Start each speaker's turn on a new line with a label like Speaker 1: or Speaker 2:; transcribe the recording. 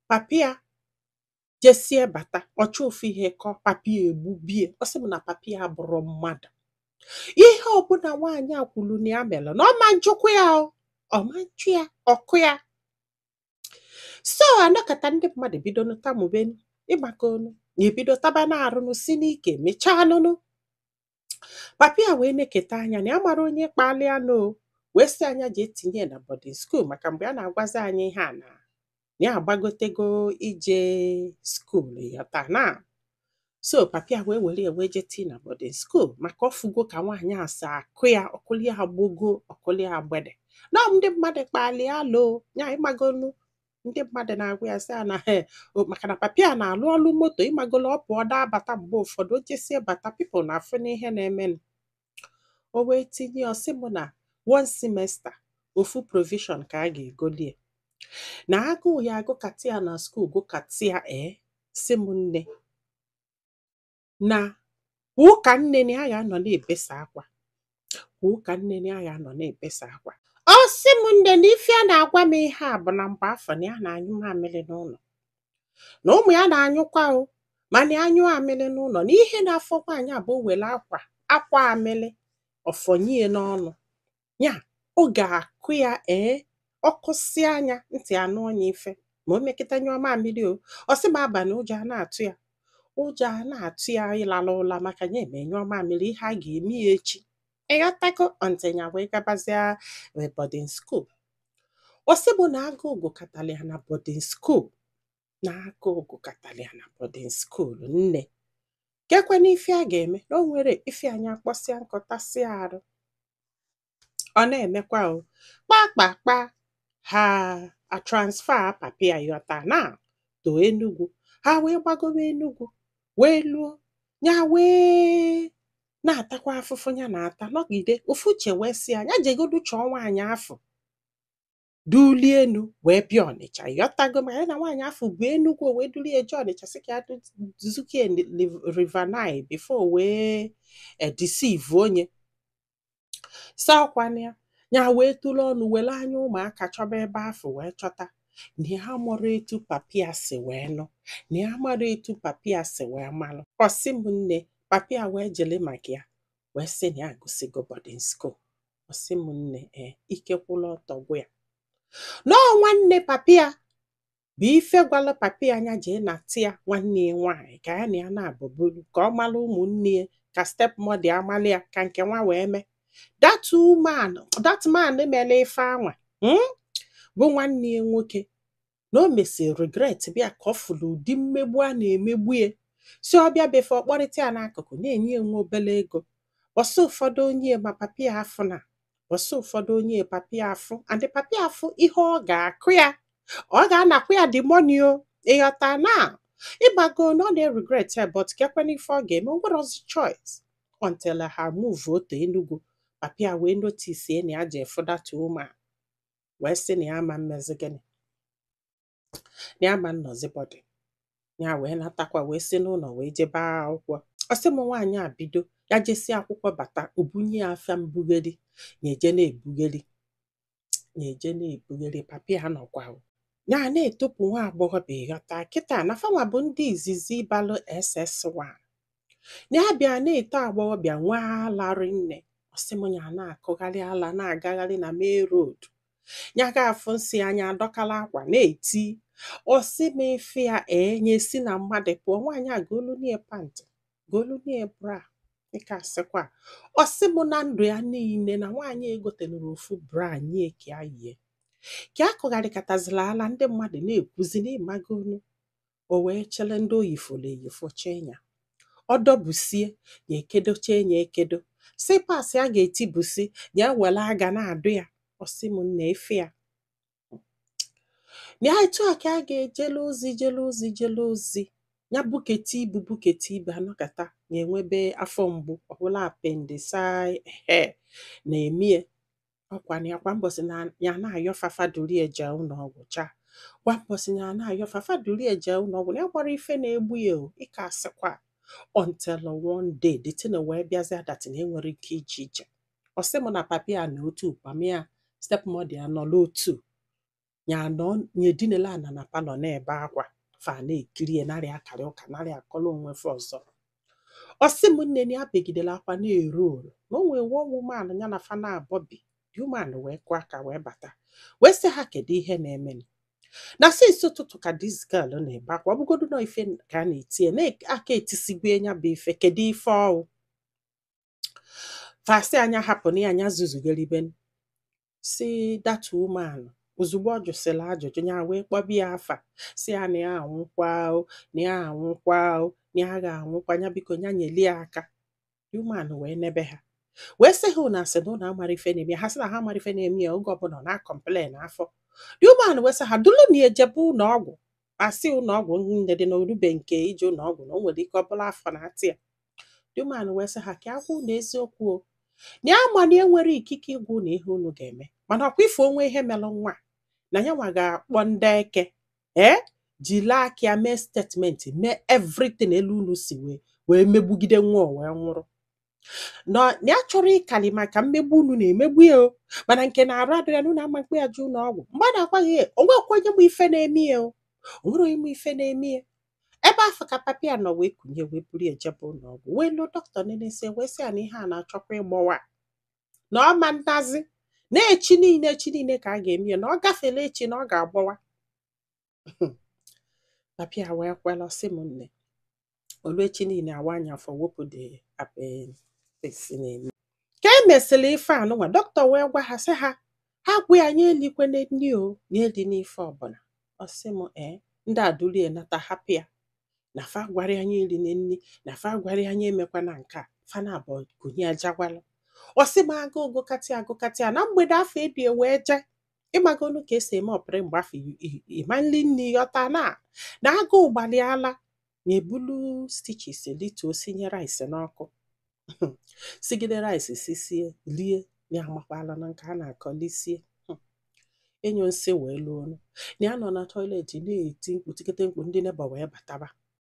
Speaker 1: Papi ya jesie bata, ọchọ ofu ihe kọọ papi ya, egbubie. Ọ sị m na papi ya abụrụ mmadụ. Ihe ọbụla nwaanyị a kwuru na ya mere na ọ ma njụkwa ya, o ọ ma njụ ya ọkụ ya. So anọkọta, ndị mmadụ bido tamubenu ịgbakọ onu na ebido taba na-arụnụ si n'ike mechaa anụnụ. Papi ya wee neketa anya na ya mara onye kpalịa nụ o, wee sị anya jee tinye na boarding school, maka mgbe a na-agwazi anyị ihe a na ya agbagotego ije school, ịghọta na. So papi ya wee were ya wee jee tii na boarding school, maka ọfụgo ka nwaanyị a si akụ ya, ọkụli ya gbogo, ọkụli ya gbede na ndị mmadụ kpalịa lo ya. Ịmagonu ndị mmadụ na-agwa ya sị ya na he maka na papi ya na-alụ ọlụ moto, ịmagolo, ọ pụọ daa bata. Mgbe ụfọdụ o jesie bata, people na-afụ n'ihe na-emenụ. O wee tinye, ọsị m na one semester, ofu provision ka a ga-egolie na agụụ ya agụkata ya na school, gụkata ya. Ee, sị m nne, na kwa ụka nne na ya ga-anọ na-ebesa akwa, kwa ụka nne na ya ga-anọ na-ebesa akwa. Ọ sị m nne, na ife a na-agwa m ihe a bụ na mgbe afọ na ya na-anyụ mamịrị n'ụlọ, na ụmụ ya na-anyụkwa o, mana ya anyụ amịrị n'ụlọ, na ihe na-afọ nwaanyị a bụ o were akwa akwa amịrị ọfọnyie n'ọnụ ya, ọ ga-akụ ya. Ee, ọkụsị anya ntị anụ ọnya ife ma o mekịta nyụọ mamịrị o. Ọ sị m, abalị, ụjọ a na-atụ ya, ụjọ a na-atụ ya ịlala ụla, maka ya eme nyụọ mamịrị, ihe a ga-eme ya echi, ịghọtago. Ọntịnya wee gabazịa boarding school. Ọ sị bụ na agụụ gụkọtara ya na boarding school, na agụụ gụkọtara ya na boarding school. Nne, kekwana ife a ga-eme na o nwere ife anya kpọsịa nkọtasịa arụ. Ọ na-emekwa o kpakpakpa ha a transfer papi ya, yọta na to Enugu. Ha wee gbagobe Enugu, wee luo ya, wee na-atakwa afụfụ ya na-ata nọgide. Ofu uche wee sị ya, ya jegodu chọọ nwaanyị afụ dulie enu wee bịa Ọnịcha, yọtago, maka ya na nwaanyị afụ bụ Enugu. O wee dulie eje Ọnịcha, sị ka ya zukie River Nile before wee deceive onye sakwana ya. Ya wee tụrụ ọnụ, were anya ụmụaka chọba ebe afụ, wee chọta na ya mụrụ etu papi ya si wee nụ, na ya mara etu papi ya si wee malụ. Ọ sị m nne, papi ya wee jele maka ya, wee sị na ya agụsigo boarding school. Ọ sị m nne, ee, ike kwụla ọtọ gwụ ya. Nọọ nwanne papi ya bụ ife gwalụ papi ya anya jee na ya nwanne ya nwaanyị ka ya na ya na-abụburu, ka ọ malụ ụmụnne ya, ka stepmother ya malụ ya, ka nke nwa wee mee. That woman, that man mere ife anwa, bụ nwanne ya nwoke, na o mesịrị regret bịa ka ọ fụrụ ụdị mmegbu a na-emegbu ya, si ọbịa befe ọkpọrịta ya n'akụkụ, na-enye ya nwa obele ego. Bọsị ụfọdụ onye ma papi ya afụ, na bọsị ụfọdụ onye papi ya afụ, and papi ya afụ ihe ọ ga-akụ ya, ọ ga-anakwa ya the money o, ịghọta na ịgbago na ọ na-regret ya. But kekwana ife ọ ga-eme? O nwerozi choice until ha move oto Enugu. Papi ya wee notice na ya ji efu that woman, wee sị na ya ama mmezi gịnị, na ya ma nnọzi boarding ya. Wee natakwa, wee si n'ụlọ wee jebe akwụkwọ. Ọ sị m, nwaanyị a bido ya jesi akwụkwọ bata, obunye ya afịa mbugheri, ya eje na-ebugheri, ya eje na-ebugheri. Papi ya nọkwa o, ya na-etopụ nwa agbọghọbịa, ịghọta kịta na fanwa bụ ndị izizi balụ SS1. Ya bịa na-eto agbọghọbịa, nwa ala rinne. Ọ sị m, ya na-akụgharị ala, na-agagharị na main road, ya ga-afụ nsị anya, adọkala akwa na-eti. Ọ sị m, ife ya, ee, ya esi na mmadụ pụọ. Nwaanyị a golunie pant, golunie bra, dịka asịkwa. Ọ sị m na ndụ ya niile na nwaanyị egoteluru ofu bra nye ka ya yie. Ka a kụgharịkọtazila ala, ndị mmadụ na-ekwuzi n'ịmagonu. O wee chere ndị oyifolo eyifo chee ya, ọ dọbusie ya, ekedochie ya, ekedo si pasị a ga-etibusi ya, ewere aga na-adụ ya. Ọ sị m nna, efe ya na etu a ka a ga-ejele ozi, jele ozi, jele ozi ya, bukete ibu, bukete ibu, anọkata ya enwebe afọ mgbu ọbụla, appendicitis na-emie ọkwa na ya. Kwa mbọsị na ya na-ayọ fafa durie jee ụlọ ọgwụ chaa, kwa mbọsị ya na-ayọ fafa durie jee ụlọ ọgwụ, na ya gbara ife na-egbu ya o, ịka asịkwa. Until one day the thing wee bịazie that na enwere ike ije ije. Ọ sị m na papi ya na otu pami ya, stepmother ya nọ n'otu. Ya nọ ya, edinela ana na parlour na-ebe akwa, fa na-ekiri ya, narị akarị ụka, narị akọrọ onwe fa ọzọ. Ọ sị m, nne, na ya begidere akwa na-eru uru na o nwee one woman ya na fa na-abọ bi. The woman wee kụọ aka wee bata, wee sị ha kedu ihe na-eme na since ụtụtụ ka this girl na-ebe akwa. Ọ bụgodu na ife ka a na-etie na aka etisigwe ya bụ ife, kedu ife ọwụ? Fasị anya hapụ na ya, anya zuzugeribe. Si that woman, ozugbo ọ jụsịrị ajụjụ ya, wee kpọba ya afa, si ya na ya anwụkwa o, na ya anwụkwa o, na ya ga-anwụkwa ya, biko ya nyelie ya aka. The woman wee nebe ha, wee sị ha, unu asị na unu amara ife na-eme ya? Ha sị na ha amara ife na-eme ya, oge ọbụla ọ na-acomplain afọ. The woman wee sị ha dulu na ejebe ụlọ ọgwụ. Asị ụlọ ọgwụ, nne, dị na orube nke ije ụlọ ọgwụ, na o nwere ike ọ bụla afọ na-atị ya. The woman wee sị ha ka agwa unu eziokwu o, na ya ma na enwere ikike ịgwa unu ihe unu ga-eme, mana ọkwa ife onwe ihe melụ nwa a, na ya nwa ga-akpọ ndị eke ee jiri aka ya mee statement, mee everything elu unu si wee megbugide nwa o wee nwụrụ, na ya chọrọ ịkali maka mmegbu unu na-emegbu ya o, mana nke na-arụ adịrị ya na unu ama mkpe ya jụ ụlọ ọgwụ. Mgbe a na-agwaghị ya, o nwekwa onye ma ife na-eme ya o, o nwere onye ma ife na-eme ya. Ebe afọ ka papa ya nọ wee kunye wee buru ya jebe ụlọ ọgwụ, wee lụọ dọkịta nenesie, wee sị ya na ihe a na-achọkwa ịgbọwa, na ọ ma nnazi na echi niile, echi niile ka a ga-eme ya, na ọ gafere echi na ọ ga-agbọwa. Papa ya wee kwela. Sị m, nne, olu echi niile awa anya afọ, wepụ the appendix na-eme. Ka e mesịrị ife anụnwa, dọkịta wee gwa ha, sị ha, ha gwa ya nye elikwene nri o nye eli n'ife ọbụla. Ọ sị m, ee, ndị adulie nata hapụ ya na fa gwara ya nye eri nri, na fa gwara ya nye emekwana nke a. Fa na abụọ kunye ya jagwalụ. Ọ sị m, agụụ gụkatị agụkatị ya na mgbede afọ ebie wee jee ịmagonu ka esi eme ọpịrị mgbe afọ ịma nli nri yọta na agụụ gbalịala na ebulu stitches lituo, sinye rice n'ọkụ, sigide rice sisie lie. Ya amakwala na nke a na-akọ lisie. Enyo nsị wee luo onu na ya nọ na toilet na-eti mkpu, tikete mkpu, ndị neighbour wee bataba.